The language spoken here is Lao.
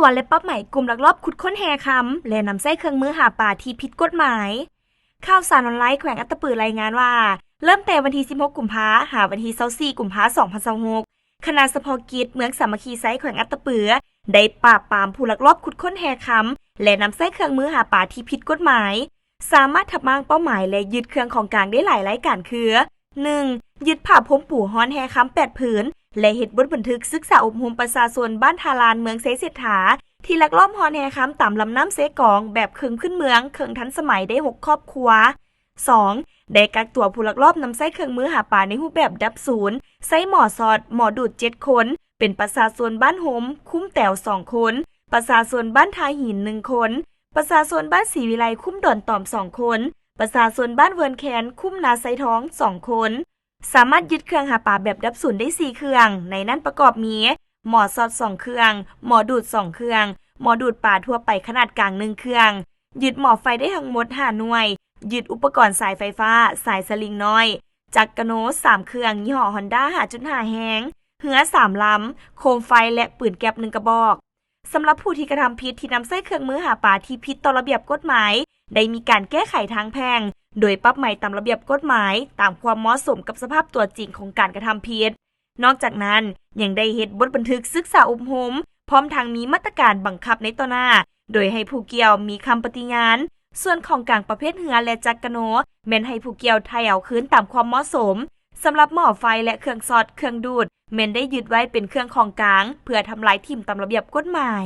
ກວດ ແລະ ປັບໃໝກຸ່ມລັກລອບຂຸດຄົ້ນແຮ່ຄຳ ແລະ ນຳໃຊ້ເຄື່ອງມືຫາປາທີ່ຜິດກົດໝາຍ. ຂ່າວສານອອນລາຍແຂວງອັດຕະປືລາຍງານວ່າ ເລີ່ມແຕ່ວັນທີສິບຫົກ ກຸມພາ ຫາວັນທີຊາວສີ່ ກຸມພາ ສອງພັນຊາວຫົກ ຄະນະສະເພາະກິດເມືອງສາມັກຄີໄຊ ແຂວງອັດຕະປື ໄດ້ປາບປາມຜູ້ລັກລອບຂຸດຄົ້ນແຮ່ຄຳ ແລະ ນຳໃຊ້ເຄື່ອງມືຫາປາທີ່ຜິດກົດໝາຍ, ສາມາດທັບມ້າງເປົ້າໝາຍ ແລະ ຍຶດເຄື່ອງຂອງກາງໄດ້ຫຼາຍລາຍການຄື: ໜຶ່ງ ຍຶດຜ້າພົມປູຮ້ອນແຮ່ຄຳ ແປດ ຜືນ ແລະ ເຮັດບົດບັນທຶກສຶກສາອົບຮົມປະຊາຊົນບ້ານທ່າລານ ເມືອງໄຊເສດຖາ ທີ່ລັກລອບຮ່ອນແຮ່ຄຳຕາມລຳນ້ຳເຊກອງ ແບບເຄິ່ງພື້ນເມືອງ ເຄິ່ງທັນສະໄໝ ໄດ້ ຫົກ ຄອບຄົວ. ສອງ ໄດ້ກັກຕົວຜູ້ລັກລອບນຳໃຊ້ເຄື່ອງມືຫາປາໃນຮູບແບບດັບສູນ ໃຊ້ໝໍ້ຊອດ, ໝໍ້ດູດ ເຈັດ ຄົນ, ເປັນປະຊາຊົນບ້ານໂຮມ ຄຸ້ມແຕວ ສອງ ຄົນ, ປະຊາຊົນບ້ານທ່າຫີນ ໜຶ່ງ ຄົນ, ປະຊາຊົນບ້ານສີວິໄລ ຄຸ້ມດອນຕອມ ສອງ ຄົນ, ປະຊາຊົນບ້ານເວີນແຄນ ຄຸ້ມນາໄຊທອງ ສອງ ຄົນ. ສາມາດຍຶດເຄື່ອງຫາປາແບບດັບສູນໄດ້ ສີ່ ເຄື່ອງ, ໃນນັ້ນປະກອບມີ ໝໍ້ຊອດ ສອງ ເຄື່ອງ, ໝໍ້ດູດ ສອງ ເຄື່ອງ, ໝໍ້ດູດປາທົ່ວໄປຂະໜາດກາງ ໜຶ່ງ ເຄື່ອງ, ຍຶດໝໍ້ໄຟໄດ້ທັງໝົດ ຫ້າ ໜ່ວຍ, ຍຶດອຸປະກອນສາຍໄຟຟ້າ, ສາຍສະລິງນ້ອຍ, ຈັກກະໂນ ສາມ ເຄື່ອງ ຍີ່ຫໍ້ຮອນດ້າ ຫ້າຈຸດຫ້າ ແຮງ, ເຮືອ ສາມ ລຳ, ໂຄມໄຟ ແລະ ປືນແກັບ ໜຶ່ງ ກະບອກ. ສຳລັບຜູ້ທີ່ກະທຳຜິດທີ່ນຳໃຊ້ເຄື່ອງມືຫາປາທີ່ຜິດຕໍ່ລະບຽບກົດໝາຍ ໄດ້ມີການແກ້ໄຂທາງແພ່ງ ໂດຍປັບໃໝຕາມລະບຽບກົດໝາຍ ຕາມຄວາມເໝາະສົມກັບສະພາບຕົວຈິງຂອງການກະທຳຜິດ. ນອກຈາກນັ້ນ ຍັງໄດ້ເຮັດບົດບັນທຶກສຶກສາອົບຮົມ ພ້ອມທັງມີມາດຕະການບັງຄັບໃນຕໍ່ໜ້າ ໂດຍໃຫ້ຜູ້ກ່ຽວມີຄຳປະຕິຍານ. ສ່ວນຂອງກາງປະເພດເຮືອ ແລະ ຈັກກະໂນ ແມ່ນໃຫ້ຜູ້ກ່ຽວໄຖ່ເອົາຄືນຕາມຄວາມເໝາະສົມ. ສຳລັບໝໍ້ໄຟ ແລະ ເຄື່ອງຊອດ, ເຄື່ອງດູດ ແມ່ນໄດ້ຍຶດໄວ້ເປັນເຄື່ອງຂອງກາງ ເພື່ອທຳລາຍຖິ້ມຕາມລະບຽບກົດໝາຍ.